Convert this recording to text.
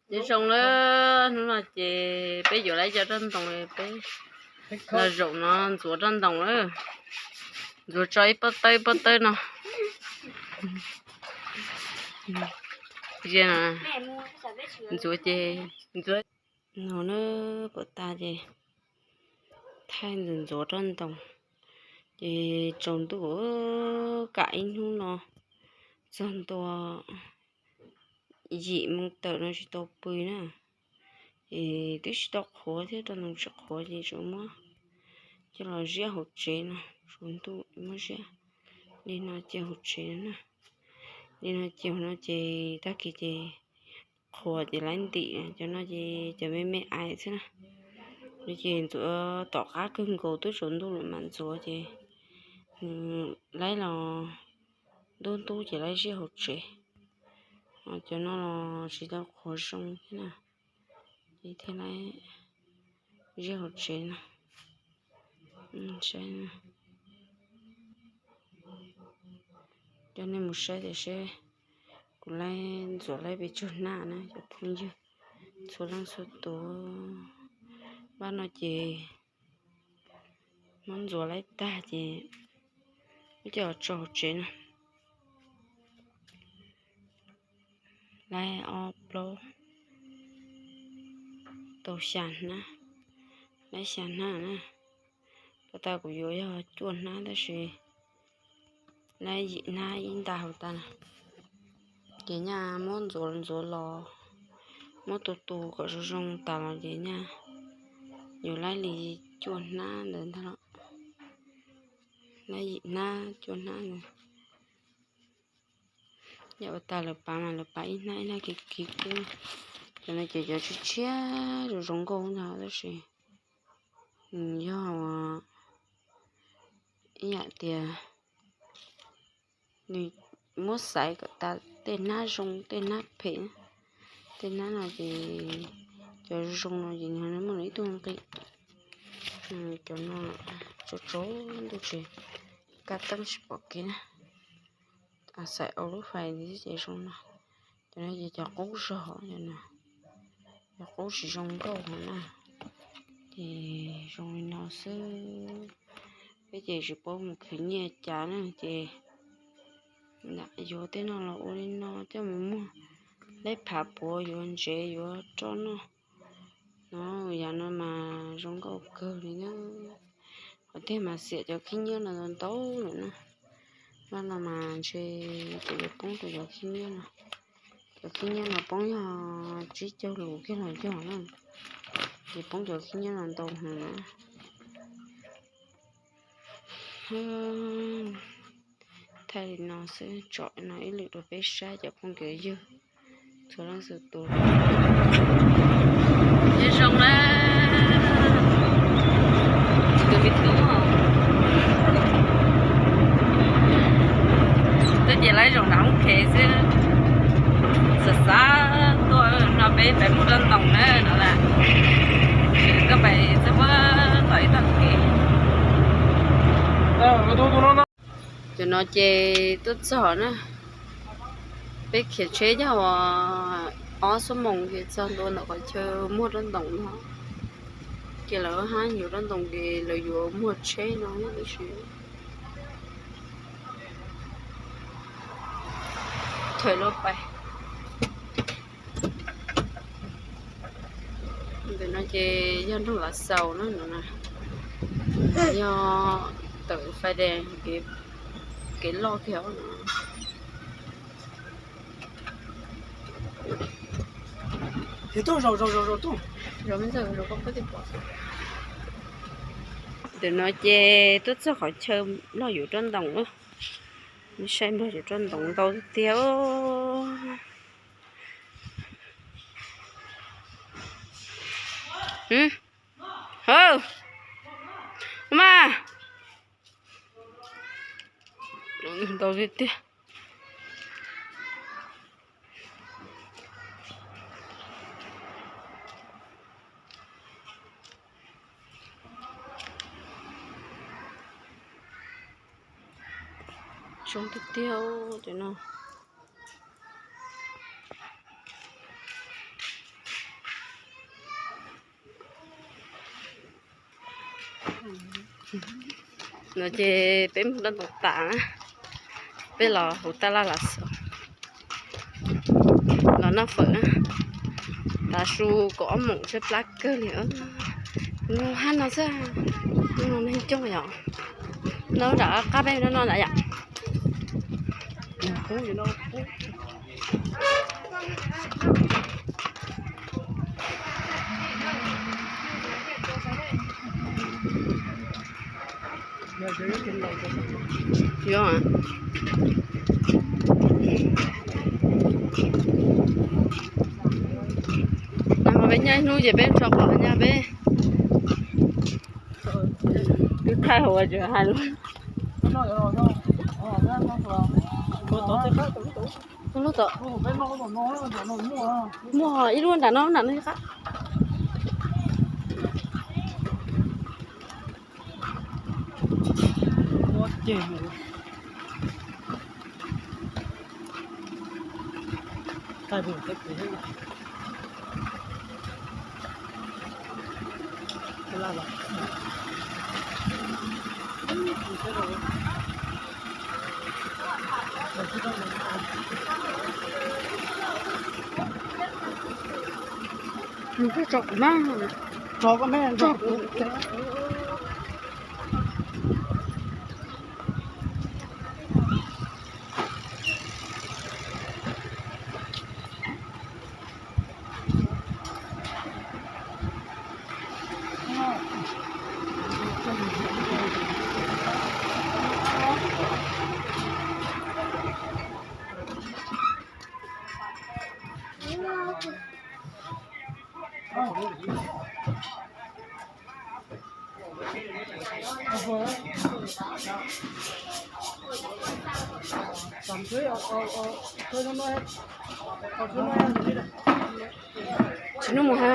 Nyob zoo lawm, hnub no ces peb yuav lawm cov roj ntoos, peb los zaum no ntxuav roj ntoos lawm. Ntxuav tso ib pob tawb pob tawb no. Ntxuav ces ntxuav no na, puas tas ces thaij ntxuav ntxuav roj ntoos. Ces tsaus ntuj, kam ib hnub no txog ntua yim moo tawm no tsis tau pw na. Ces twb tsis tau qhuav thiab, roj ntoos tsis qhuav ces tsuas muab coj los ziab hauv tsev no, tsaus ntuj muab ziab li no cia hauv tsev na. Li no cia hauv no ces tag kis ces qhuav ces laib ntim, cov no ces cov me me ais xwb na. No ces ntxuav tom qab kawg nkaus twb tsaus ntuj lawm mam ntxuav ces laib los ntub ntub ces laib ziab hauv tsev. Cov no los tsis tau qhuav zoo thiab na, ces thiaj laib ziab hauv tsev no. Coj nej mus saib tias seb kuv laib ntxuav laib pes tsawg hnab na cov phooj ywg txhua leej txhua tus. Npaj no ces muab ntxuav laib tag ces muab coj tso hauv tsev no. Laib ob plaub tau xya hnab, laib xya hnab na. Puas tas kuv yuav yog cuaj hnab tab sis laib yim hnab ib nta hauv tas na. Ces nyaj muab ntxuav ntxuav los, muab tu tu kom zoo zoo tas los ces nyaj yuav laib li cuaj hnab ntawd ntag los. Laib yim hnab cuaj hnab ntawd. Yam ua tas lawv pav mas lawv pav ib hnab ib hnab kiv kiv kub. Cov no ces cov tshiab tshiab zoo zoo nkauj ntag tab sis yog ib yam tias nws muab xaiv kom tas tej hnab zoo tej hnab phem. Tej hnab no ces cov zoo no ces nws muaj ib tug nqi. Cov no tsaus tsaus ntuj tsis kaj teeb tsis pom kev na. Xaiv au lub fais ces zoo no. Cov no ces cov qub zog, cov qub tsis zoo nkauj na. Ces zoo li no xwb. Peb ces tsis paub mus khwv nyiaj cas na ces yuav tej no los ua li no coj mus muag, laib phav puav yuav ntsev yuav roj noj. No yam no mas zoo nkauj kawg li na. Qhov tiag mas xiam cov khib nyiab no ntau ntau lawm na. Vaj no mas ntshe kuv yuav poob rau cov khib nyiab no. Cov khib nyiab no poob yog tsib caug lus kiag los yog na. Ces poob cov khib nyiab no ntau heev na. Thaij li no xwb, tsom no ib lwm rau peb saib cov phooj cov ywg txhua leej txhua tus. Nyob zoo na, tus me tub, twb ces laib zaum nram hoob khev xwb, xav xav tuaj no peb pais mus roj ntoos na no las, koj pais txog puag tom ib tog kev. Cov no ces tuaj txog na, peb khiav tsheb yog ob xuab moos ces txog ntua ntawm qhov chaw muag roj ntoos no, ces lawv hab yuav roj ntoos ces lawv yuav muag tsheb no tab sis chaw loj pais. Ntawm no ces yog nroog Lav Xaus na, yog tawm Fais Des kev loj kiag no. Ntawm no ces tuaj txog qhov chaw Nplog yuav roj ntoos na. Saib Nplog yuav roj ntoos ntau tiag. Hawm, mas ntau tiag tiag. Zoo tiag tiag cov no. No ces peb mus rau ntoo tas na, peb los hauv taj laj los xauv, los noj fawm na. Tav su kaum ob moos tshaib plab kawg li. Noj hab no xwb, noj neeg coob yom. Noj nram qab peb no noj nram yom. Yuav, peb nyob ib hnub ces peb tso pom nyob peb. Twb thaij hauv tseem hais lus. Muaj ib lub nram no nram no qab. Tso kuv na, tso kuv. Tsis hnub mus ha.